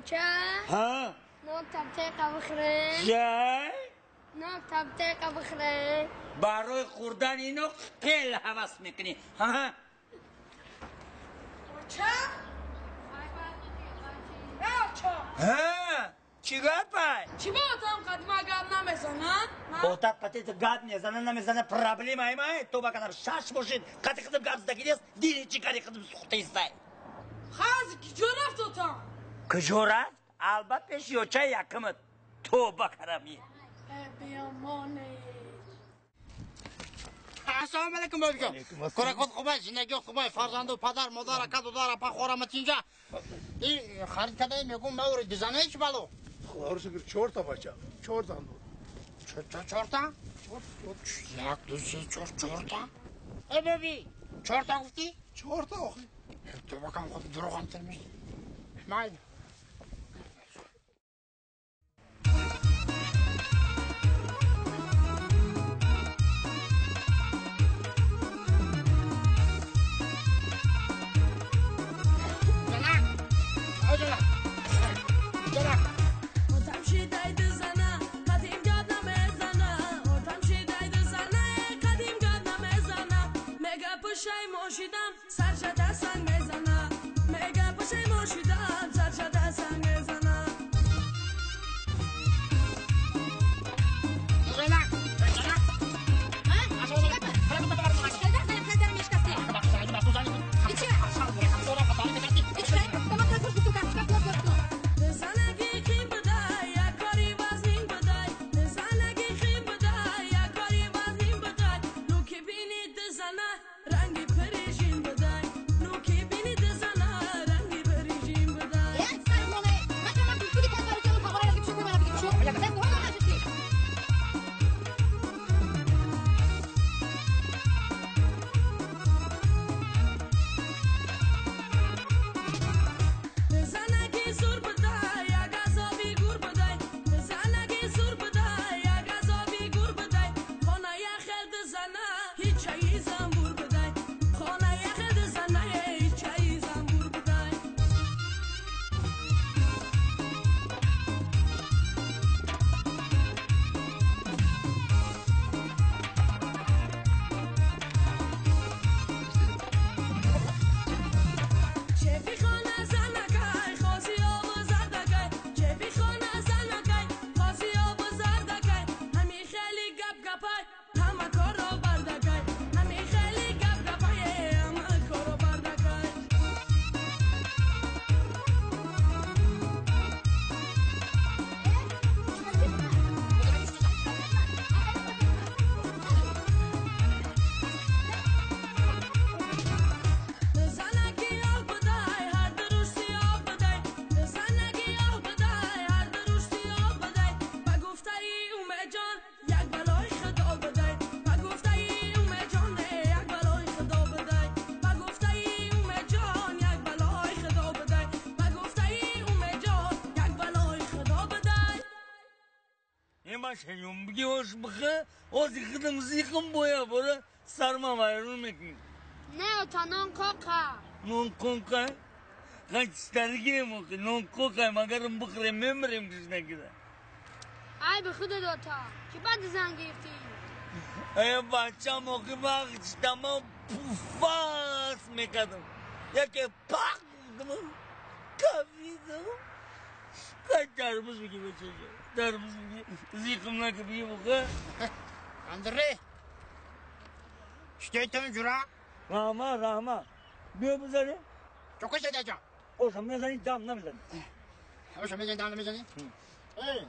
Оча? Ҳа? Нок табтеқа бихӯрем. Чай? Нок табтеқа бихӯрем. Барои хӯрдани нок хеле ҳавас мекунӣ. Ҳа? Оча? Оча. Ҳа? Чӣ гапай? Чӣ ба отам қадима гап намезанад? Отат қати гап мезана, намезана, проблема аймай. То ба кадам шаш бошед, қати хидм гап задаги нест, дини чӣ кари хидм сухтаистай. Хази куҷо рафт отам? Куҷо рафт? Албат пеши очаи якумат. Тоба карами. Биёмоне. Ассалому алайкум бобиҷон. Кӯракот хубай, зиндагиёт хубай, фарзанду падар, модар, ака, дудар, апа, хорама тинҷа. И харид кадаи мегум маври дизанаи чӣ бало? Худоро шукр, чорта бача, чор зан дод. Чорта? Як, ду, се, чор, чорта? Э боби, чорта гуфтӣ? Чорта охи. Тоба кам худ дурӯғам термиш. Майли. Сарма вайрон мекунӣ. Не, ота нон кока. Нон кока? Қачтаргем охи, нон кока, магарам бихӯрем мемирем гушнагида. Ай ба худат ота, ки баъд зан гирифтӣ? Э бачам охи вақт пуфас мекардам. Яке пақ гуфтам, кафидам. Қай тарбуз бигӣ бачаҷон, тарбуз бигӣ, зиқм нака бигӣ буха. Андре! Что жура? Рама, Рама. Биё бизанем. Чока шедаҷон. Оша мезанӣ, дам намезанӣ. Оша мезанӣ, дам намезанӣ? Эй!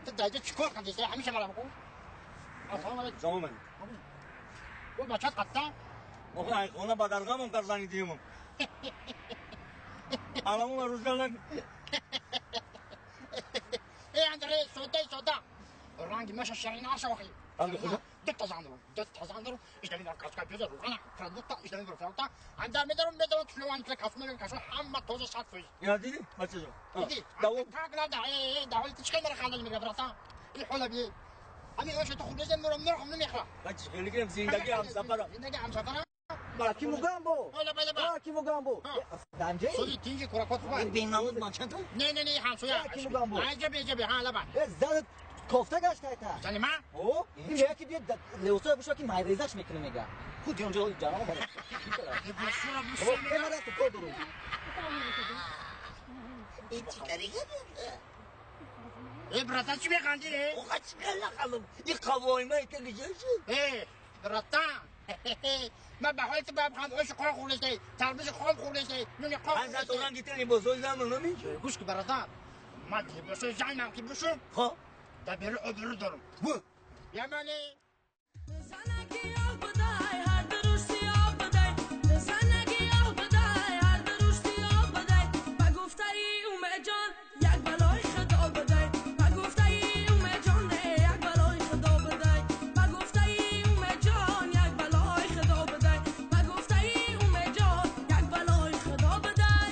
Ту даҷа чӣ кор кардӣ? Ҳамеша мара бикун. Ассалому алайкум. Салом алайкум. Бо бачат қатта? Охи ай хона ба даргамон карзани димон. Аламу ма рӯзгар накун. Эй, Андре, сода, сода. Ранги маша ширина охи. Ранги куҷо? Дутта зан дорам, дутта зан дорам. Иштами бар каска пёза руғана, продукта, иштами бар продукта. Анда медарам, медарам, тулован кила касу мегам, касу ҳама тоза 100%. Ина дидӣ, бачаҷон? Дидӣ? Давом. Так надо, давом, ти чӣ мара хандани мега, братан? И ҳола би. Ҳамин оша ту хуб незем, мурам, мурам, намехӯрам. Бача, хеле кирем, зиндагӣ ҳамсафарам. Зиндагӣ ҳамсафарам. Аки Мугамбо. Аки Мугамбо. Данҷе? Соли тинҷи куракот хубай. Бенамуз мачанта? Не, не, не, ҳамсоя. Аки Мугамбо. Аҷаб, аҷаб, ҳа, лаба. Э, занат кофта гашта айта. Зани ма? О, ин яки биё левосоя бушо ки майрезаш мекунӣ мега. Худ ҷонҷо ҷарамо бара. Бушура, О, бушура. э, ман рафтам кор дорам. Ин чӣ кари Э, братан, чӣ механдӣ? Э? Оқа чӣ кала қалам? Ин қавойма ика гиҷа шуд? Э, братан. Ман ба ҳолати баб ханд оши қон хӯрдаштай, тарбузи хом хӯрдаштай, нуни қон Аз хӯрдаштай. торан гитен либосои замон намешуд. Гӯш ки, братан. Ман либосои занам ки бушум, Хо? дар берун обрӯ дорам. Бу. Ямани. Занаки оҳ будай, ҳар дуруш сиёҳ будай. Занаки оҳ будай, ҳар дуруш сиёҳ будай. Ба гуфтаи Умедҷон як балои худо будай. Ба гуфтаи Умедҷон як балои худо будай. Ба гуфтаи Умедҷон як балои худо будай. Ба гуфтаи Умедҷон як балои худо будай.